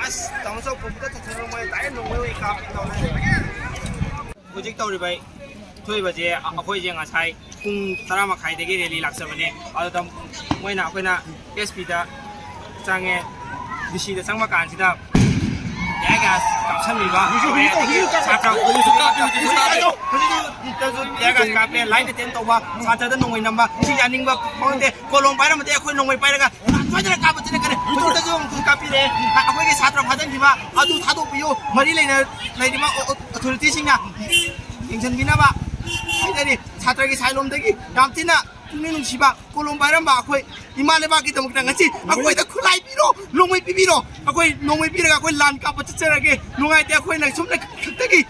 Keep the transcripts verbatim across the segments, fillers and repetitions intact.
ꯑꯁ, ꯇꯥꯃꯣ ꯆꯧ ꯄꯨꯝꯕꯗ ꯊꯣꯛꯆꯜꯂꯣ, ꯃꯣꯏ ꯗꯥꯏꯔꯦꯛ ꯅꯣꯡꯃꯩ ꯑꯣꯏꯅ ꯀꯥꯞꯄꯤ ꯇꯧꯔꯦ꯫ ꯍꯧꯖꯤꯛ ꯇꯧꯔꯤꯕ ꯊꯣꯛꯏꯕꯁꯦ, ꯑꯩꯈꯣꯏꯁꯦ ꯉꯁꯥꯏ ꯄꯨꯡ ꯇꯔꯥ ꯃꯈꯥꯏꯗꯒꯤ ꯔꯦꯂꯤ ꯂꯥꯛꯆꯕꯅꯦ꯫ ꯑꯗꯨꯗ ꯃꯣꯏꯅ ꯑꯩꯈꯣꯏꯅ ꯑꯦꯁ ꯄꯤꯗ ꯆꯪꯉꯦ꯫ ꯗꯤ ꯁꯤꯗ ꯆꯪꯕ ꯀꯥꯟꯁꯤꯗ ꯇꯤꯌꯔ ꯒ꯭ꯌꯥꯁ ꯀꯥꯞꯁꯟꯕꯤꯕ꯫ ꯍꯧꯖꯤꯛ, ꯍꯧꯖꯤꯛ, ꯍꯧꯖꯤꯛ, ꯁꯥꯇ꯭ꯔ ꯍꯧꯖꯤꯛꯁꯨ ꯀꯥꯞꯄꯤ, ꯍꯧꯖꯤꯛꯁꯨ ꯀꯥꯞꯄꯤ꯫ ꯍꯧꯖꯤꯛꯁꯨ ꯇꯤꯌꯔ ꯒ꯭ꯌꯥꯁ ꯀꯥꯞꯄꯦ, ꯂꯥꯏꯟ ꯑꯦꯇꯦꯟ ꯇꯧꯕ, ꯁꯥꯇ꯭ꯔꯗ ꯅꯣꯡꯃꯩ ꯅꯝꯕ, ꯁꯤ ꯌꯥꯅꯤꯡꯕ ꯐꯥꯎꯗꯦ꯫ ꯀꯣꯂꯣꯝ ꯄꯥꯏꯔꯝꯃꯗꯤ ꯑꯩꯈꯣꯏ ꯅꯣꯡꯃꯩ ꯄꯥꯏꯔꯒ ꯁꯣꯏꯗꯅ ꯀꯥꯞꯄ ꯆꯠꯂꯛꯀꯅꯤ꯫ ꯍꯧꯖꯤꯛꯇꯁꯨ ꯑꯃꯨꯛ ꯀꯥꯞꯄꯤꯔꯦ꯫ ꯑꯩꯈꯣꯏꯒꯤ ꯁꯥꯇ꯭ꯔ ꯐꯥꯖꯤꯟꯈꯤꯕ ꯑꯗꯨ ꯊꯥꯗꯣꯛꯄꯤꯌꯨ, ꯃꯔꯤ ꯂꯩꯅ ꯂꯩꯔꯤꯕ ꯑꯣ-, ꯑꯣ-, ꯑꯣꯊꯣꯔꯤꯇꯤꯁꯤꯡꯅ ꯌꯦꯡꯁꯤꯟꯕꯤꯅꯕ ꯍꯥꯏꯖꯔꯤ꯫ ꯁꯥꯇ꯭ꯔꯒꯤ ꯁꯥꯏꯠꯂꯣꯝꯗꯒꯤ ꯌꯥꯝ ꯊꯤꯅ ꯄꯨꯛꯅꯤꯡ ꯅꯨꯡꯁꯤꯕ ꯀꯣꯂꯣꯝ ꯄꯥꯏꯔꯝꯕ ꯑꯩꯈꯣꯏ ꯏꯃꯥ ꯂꯩꯕꯥꯛꯀꯤꯗꯃꯛꯇ ꯉꯁꯤ ꯑꯩꯈꯣꯏꯗ ꯈꯨꯠꯂꯥꯏ ꯄꯤꯔꯣ, ꯅꯣꯡꯃꯩ ꯄꯤꯕꯤꯔꯣ꯫ ꯑꯩꯈꯣꯏ ꯅꯣꯡꯃꯩ ꯄꯤꯔꯒ ꯑꯩꯈꯣꯏ ꯂꯥꯟ ꯀꯥꯞꯄ ꯆꯠꯆꯔꯒꯦ꯫ ꯅꯨꯡꯉꯥꯏꯇꯦ, ꯑꯩꯈꯣꯏꯅ ꯁꯨꯝꯅ ꯈꯛꯇꯒꯤ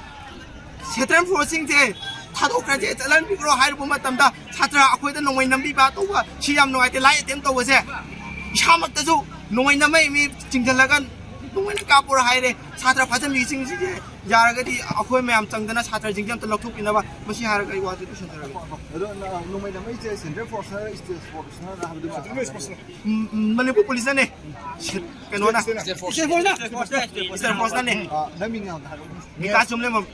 ꯁꯦꯟꯇ꯭ꯔꯦꯜ ꯐꯣꯔꯁꯁꯤꯡꯁꯦ ꯊꯥꯗꯣꯛꯈ꯭ꯔꯁꯦ, ꯆꯠꯍꯟꯕꯤꯈ꯭ꯔꯣ ꯍꯥꯏꯔꯨꯕ ꯃꯇꯝꯗ ꯁꯥꯇ꯭ꯔ ꯑꯩꯈꯣꯏꯗ ꯅꯣꯡꯃꯩ ꯅꯝꯕꯤꯕ ꯇꯧꯕ ꯁꯤ ꯌꯥꯝ ꯅꯨꯡꯉꯥꯏꯇꯦ꯫ ꯂꯥꯏ ꯑꯦꯇꯦꯝ ꯇꯧꯕꯁꯦ ꯏꯁꯥꯃꯛꯇꯁꯨ ꯅꯣꯡꯃꯩ ꯅꯝꯃꯛꯏ ꯃꯤ ꯆꯤꯡꯁꯤꯜꯂꯒ ꯅꯣꯡꯃꯩꯅ ꯀꯥꯞꯄꯣꯔ ꯍꯥꯏꯔꯦ꯫ ꯁꯥꯇ꯭ꯔ ꯐꯥꯖꯤꯟꯕꯤꯁꯤꯡꯁꯤꯁꯦ ꯌꯥꯔꯒꯗꯤ ꯑꯩꯈꯣꯏ ꯃꯌꯥꯝ ꯆꯪꯗꯅ ꯁꯥꯇ꯭ꯔꯁꯤꯡꯁꯦ ꯑꯝꯇ ꯂꯧꯊꯣꯛꯄꯤꯅꯕ ꯃꯁꯤ ꯍꯥꯏꯔꯒ ꯑꯩ ꯋꯥꯁꯦ ꯂꯣꯏꯁꯤꯟꯖꯔꯒꯦ꯫ ꯑꯗꯣ ꯅ-, ꯅꯣꯡꯃꯩ ꯅꯝꯃꯛꯏꯁꯦ ꯁꯦꯟꯇ꯭ꯔꯦꯜ ꯐꯣꯔꯁꯅ ꯏꯁꯇꯦꯠ ꯐꯣꯔꯁꯅ ꯍꯥꯏꯕꯗꯨ ꯃꯥ-, ꯎꯝ, ꯎꯝ, ꯃꯅꯤꯄꯨꯔ ꯄꯨꯂꯤꯁꯅꯅꯦ꯫ ꯁꯤ-, ꯀꯩꯅꯣꯅ꯫ State force. ꯏꯁꯇꯦꯠ ꯐꯣꯔꯁꯅꯅꯦ꯫ ꯑ, ꯅꯪ ꯃꯤꯡ ꯑꯝꯇ ꯍꯥꯏꯔꯛꯎꯅꯦ꯫ ꯕꯤꯀꯥꯁ ꯆꯨꯝꯂꯦꯝꯕꯝ꯫